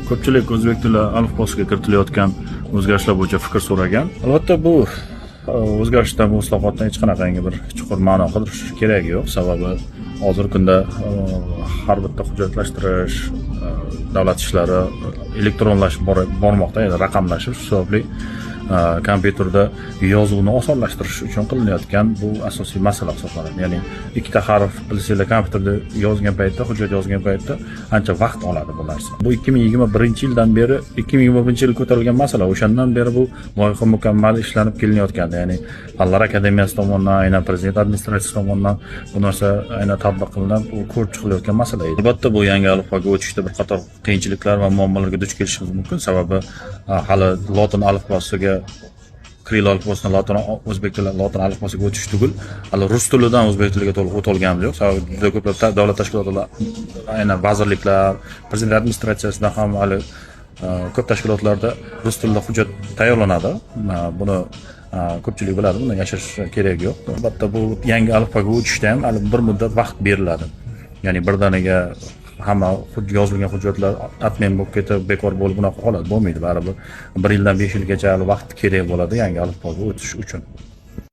Ko'pchilik o'zbek tili alifbosiga kiritilayotgan o'zgarishlar bo'yicha fikr so'ragan. Albatta, bu o'zgarishdan, bu islohotdan hech qanaqangi bir chuqur ma'no qidirish keragi yo'q. Sababi hozirgi kunda har bitta hujjatlashtirish, davlat ishlari elektronlashib bormoqda, ya'ni raqamlashib. Shu sababli kompyuterda yozuvni osonlashtirish uchun qilinayotgan bu asosiy masala hisoblanadi. Ya'ni ikkita harf bilsanglar, kompyuterda yozgan paytda, hujjat yozgan paytda ancha vaqt oladi bu narsa. Bu 2021-yildan beri, 2021-yil ko'tarilgan masala, o'shandan beri bu loyiha mukammal ishlanib kelinayotgandi. Ya'ni Fanlar akademiyasi tomonidan, aynan prezident administratsiyasi tomonidan bu narsa aynan tatbiq qilinib, u ko'rib chiqilayotgan masala edi. Albatta, bu yangi alifboga o'tishda bir qator qiyinchiliklar va muammolarga duch kelishimiz mumkin. Sababi hali lotin alifbosiga, kirill alifbosidan lotin, o'zbek tili lotin alifbosiga o'tish tugul, hali rus tilidan o'zbek tiliga to'liq o'tolganimiz yo'q. Sababi juda ko'plab davlat tashkilotlari, aynan vazirliklar, prezident administratsiyasidan ham hali ko'p tashkilotlarda rus tilida hujjat tayyorlanadi. Buni ko'pchilik biladi, buni yashirish keragi yo'q. Albatta, bu yangi alifboga o'tishda ham hali bir muddat vaqt beriladi. Ya'ni birdaniga hamma yozilgan hujjatlar отмен bo'lib ketib, bekor bo'lib, bunaqa holat bo'lmaydi. Baribir 1 yildan 5 yilgacha hali vaqt kerak bo'ladi yangi alifboga o'tish uchun.